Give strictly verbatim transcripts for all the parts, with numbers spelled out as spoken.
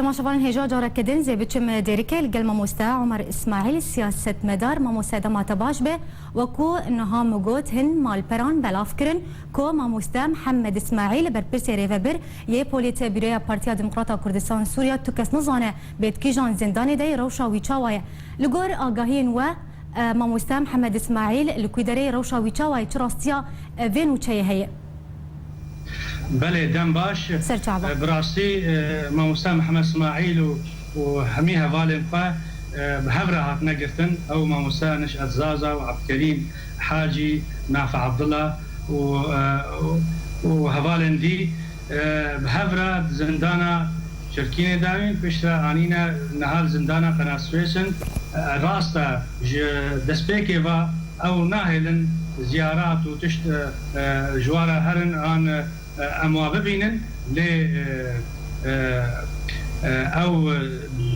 Temaşevanên hêja, careke din zê biçim dêrikê li gel mamoste Omer Îsmaîl, siyasetmedar. Mamoste, dema te baş be. Wekû niha min got, hin malperan belav kirin ku mamoste Mihemed Îsmaîl, berpirsê rêvebir yê polê te Bureya Partiya Demokrata Kurdistan Sûriya, tu kes nizane bê di kîjan zindanê de ye, rewşa wî çawa ye. Li gor agahiyên we, e, mamoste Mihemed Îsmaîl li ku derê ye, rewşa wî çawa ye, çi rastiya, e, vê nûçeyê heye? Belê, dem baş. Ser çava. E, bi rastî, e, mamoste Mihemed Îsmaîl û, û hemî hevalên xwe, e, bi hev re hatine girtin. Ew mamoste Neşet Zaza û Ebdkerîm Hacî, Nafe Abdullah û, e, û, û hevalên dî, e, bi hev re di zindana Çirkînê dawîn, piştre anîne niha li zindana Qenasûsê ne. E, rast e, ji destpêkê ve ew nahêlin ziyarat û tişt, e, e, ji we re herin an, e, em wa bibînin, lê, e, e, e, ew,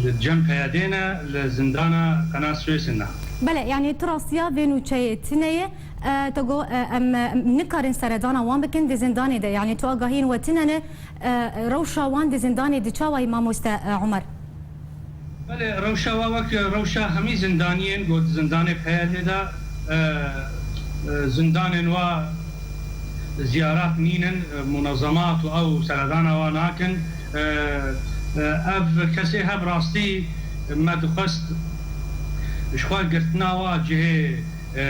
e, cem P Y D'ê ne, li zindana Qenasûsê ne. Belê, yanî tu rastiya vê nûçeyê tune ye. E, te got, e, em, e, nikarin seredana wan bikin di zindanê de. Yanî tu agahiyên we tune ne, e, rewşa wan di zindanê di çawa ye, mamoste, e, Omer? Belê, rewşa wa wek rewşa hemî zindaniyên ku di zindanê P Y D'ê de, e, e, zindanên wa ziyarat nînin, e, munezemat û ew seredana wa nakin. E, e, ev kesê he bi rastî me dixwest ji xwe girtina wa cihê, e,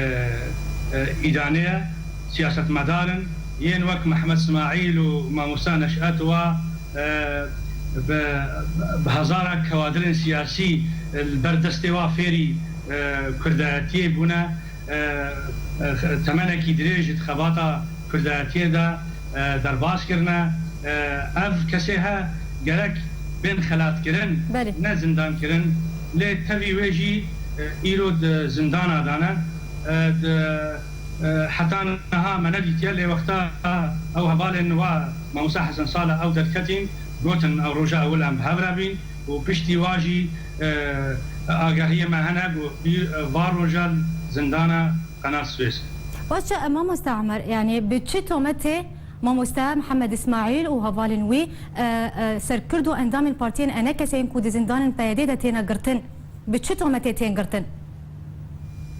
e, îdanê ye, siyasetmedar in, yên wek Mihemed Îsmaîl û mamoste Neşet wa, e, bi, bi hezara kewadirên siyasî, e, li ber destê wa fêrî, e, kurdayetiyê bûne, e, e, temenekî dirêj di xebata kurdayetiyê de, e, derbas kirine. E, ev kesê he gerek bên xelatkirin, Belê. ne zindankirin. Lê tevî wê jî, e, îro di zindana de ne. E, di, e, heta niha me nedîtiye, lê wexta ew hevalên wa mamoste Hesen Salih ew derketîn, gotin ew roja ewil em bi hev re bîn û piştî wa jî, e, agahiyê me hene ku bî, e, va roja li zindana Qenasûsê. Baş e, mamoste Omer, yanî bi çi tometê mamoste Mihemed Îsmaîl û hevalên wî, e, e, serkird û endamên partiyên E N K'ê yên ku di zindanên P Y D'ê de têne girtin, bi çi tometê tên girtin?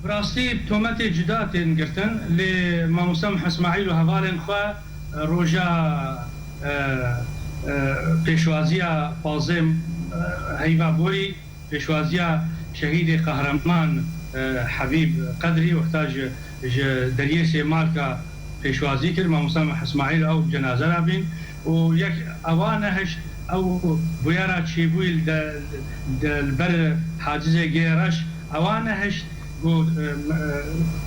Bi rastî tometê cuda tên girtin, lê mamoste Mihemed Îsmaîl û hevalên xwe, e, roja, e, e, pêşwaziya pazdeh, e, heyva borî, pêşwaziya şehîdê qehreman, e, Hebîb Qedrî, wexta ji, ji deriyê Sêmalka pêşwazî kir, mamoste Îsmaîl ew bi cenaze re bîn û yek ewa nehişt ew bûyera çêbûyî li de, de li ber Hacizê Gê Reş ewa nehişt ku, e, e,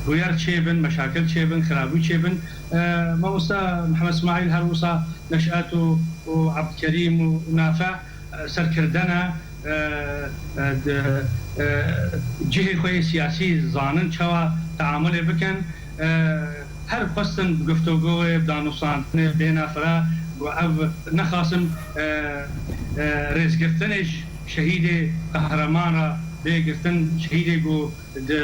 bûyer çêbin, meşakil çêbin, xirabû çêbin. E, mamoste Mihemed Îsmaîl her wisa Neşet û, û Ebdkerîm û Nafe, e, serkirde ne, e, e, di, e, cihê xwe yê siyasî zanin çawa teamulê bikin. E, her xwestin bi guftûgoyê, bi danûstandinê bêne fira, ku ev nexasim, e, e, rêzgirtinê ji şehîdê qehreman re bê girtin, şehîdê ku di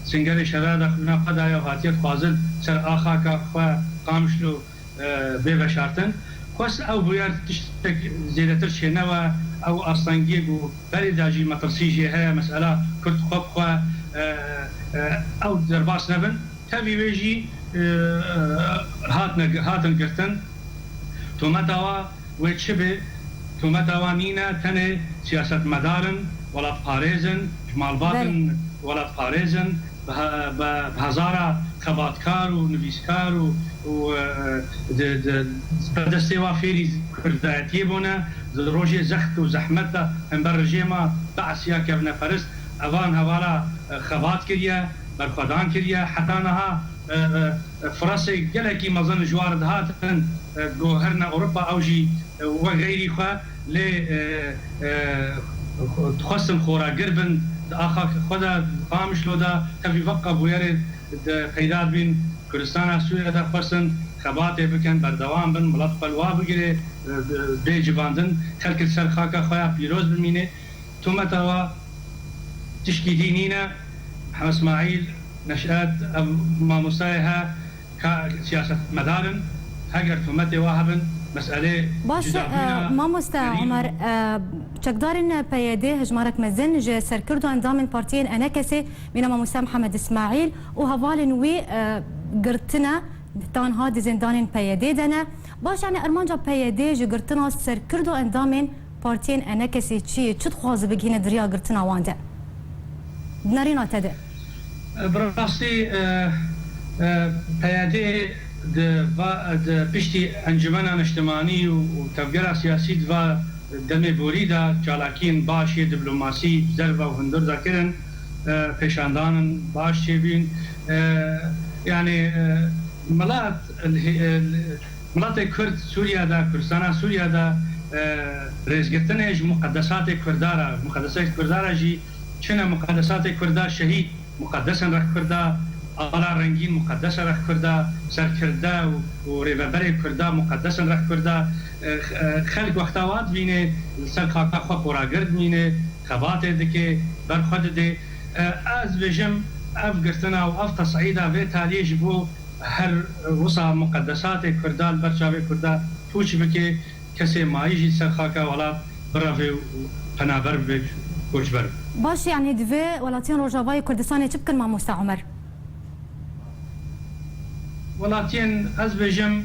singerê şera de xwîna xwe daye û hatiye dixwazin ser a xaka xwe Qamişlo e, bê veşartin. Xwest ew bûyer tiştek zêdetir çênewe, ew astengiyê ku berê de jî metirsî jê heye, mesela Kurd xwe bi xwe, e, e, ew derbas nebin. Tevî wê jî, e, e, hatine, hatin girtin. Tometa wa wê çi be? Tometa wa nîne, tenê siyasetmedar in, welatparêz in, ji malbat Belê. in, welatparêz in, bi he-, bi, bi hezara xebatkar û nivîskar û, û, e, di, di, bi destê wa fêrî kurdayetiyê bûne, di rojê zext û zehmet de hember rejêma Be'siya kevneperist evan hevala, e, xebat kiriye, berxwedan kiriye. Heta niha, e, e, e, firasê gelekî mezin ji war dihatin, e, ku herine Ewropa ew jî, e, wek xeyrî xwe, lê, e, e, dixwestin xoragir bin, di axa xwe de, Qamişlo de, tevî veqa bûyerê de peyda dibîn, Kurdistana Sûriye de xwestin xebatê bikin, berdewam bin, milet xwe li wa bigire, e, bê civandin, xelk li ser xaka xwe ya pîroz bimîne. Tometa wa tişkî dî nîne. Mihemed Îsmaîl, Neşet, ev mamostayê he, ka siyasetmedar in. Heger tometê wa hebin, meselê Baş e, cudabûna e, mamoste gerî Omer, e, Çekdarên P Y D hejmarek mezin ji serkird û endamên partiyên ENKSê, mîna Mamoste Mihemed Îsmaîl û hevalên wî, e, girtine, tanha di zindanên P Y D de ne. Baş, yanî armanca P Y D ji girtina serkird û endamên partiyên ENKSê çi ye? Çi dixwaze bigihîne di riya girtina wan de? Di nerîna te de. Bi rastî, e, e, P Y D di va, di piştî Encumena Niştimanî û, û tevgera siyasî di va demê borî de çalakiyên baş yê diplomasî ji derve û hundir de kirin, e, pêşandanin baş çêbûn. E, yanî, e, milet, e, e, miletê Kurd Sûriye de, Kurdistana Sûriye de, e, rêzgirtinê ji muqedesatê Kurda re, muqedesatê Kurda re jî çi ne, muqedesatê Kurda şehîd, muqedes in rex Kurda, ala rengîn muqedes e rex Kurda, serkirde û, û rêveberê Kurda muqedes in rex Kurda. E, x-, e, xelk wexta wa dibîne, li ser xaka xwe xoragir dimîne, xebatê dike, ber xwe dide. E, ez dibêjim, ev girtina û ev tesîda vê taliyê ji bo her wisa muqedesatê Kurda li ber çavê Kurda pûç bike. Kesê mayî jî li ser xaka welat bireve û penaber bibe, koçber bibe. Baş, yanî divê welatiyên Rojavayê Kurdistanê çi bikin, Mamoste Omer? Welatiyên, ez bêjim,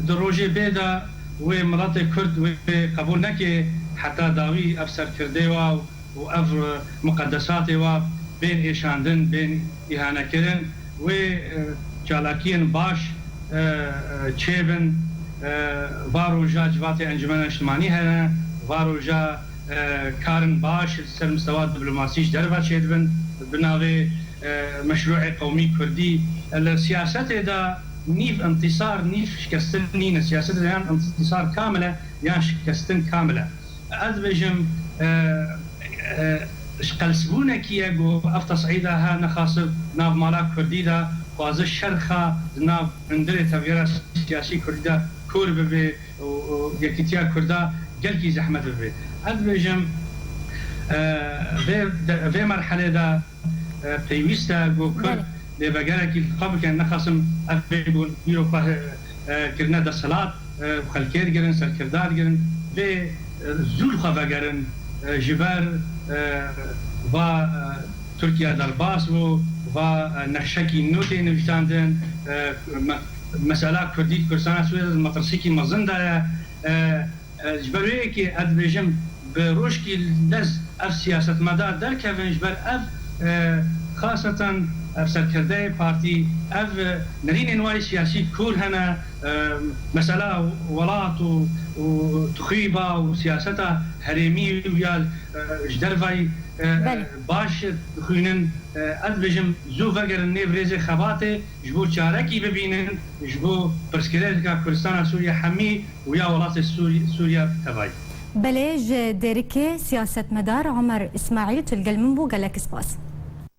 di rojê bê de wê miletê Kurd wê qebûl neke, heta dawî ev serkirdê wa û ev, e, muqedesatê wa bên êşandin, bên îhanekirin, wê, e, çalakiyên baş, e, e, çêbin. E, va roja civatê Encumena Niştimanî hene, va roja, e, karin baş li ser mistewa diplomasî ji derve çêdibin, bi navê, e, meşrûê qewmî kurdî. Li siyasetê de nîv intîsar, nîv şikestin nîne. Siyasetê de yan intîsar kamil e, yan şikestin kamil e. Ez dibêjim, e, e, ji qelsbûnekî ye ku ev tesîda he nexasib nav mala kurdî de, xwaze şerxa di nav hundirê tevgera siyasî kurdî de kor bibe û, û yekîtiya kurda gelkî zehmet bibe. Ez dibêjim, e, vê, de, vê merhelê de e, pêwîst e ku Kurd Belê. lêvegerekî li xwe bikin, nexasim ev bê ku îro xwe, e, kirine desthilat, e, xelkê digirin, serkirda digirin, vê, e, zû li xwe vegerin, e, ji ber, e, va, e, Tirkiye derbas bû, va, e, nexşekî nû tê nivîsandin, e, me-, mesela Kurdî di Kurdistana Sûriyê de metirsîkî mezin de ye. E, E, ji ber wê yekê ez dibêjim, bi rojkî lez ev siyasetmedar derkevin, ji ber ev, e, xaseten ev serkirdeyê partî, ev, e, nerînên wayî siyasî kor hene, e, mesela welat û, û tixûba û siyaseta herêmî û ya, e, ji dervayî, e, Belê. baş dixwînin. E, ez dibêjim, zû vegerin nêv rêzê xebatê, ji bo çarekî bibînin, ji bo pirsgirêka Kurdistana Sûriye hemî û ya welatê Sûri-, Sûriye tevayî. Belê, ji Dêrikê siyasetmedar Omer Îsmaîl tu li gel min bû, gelek spas.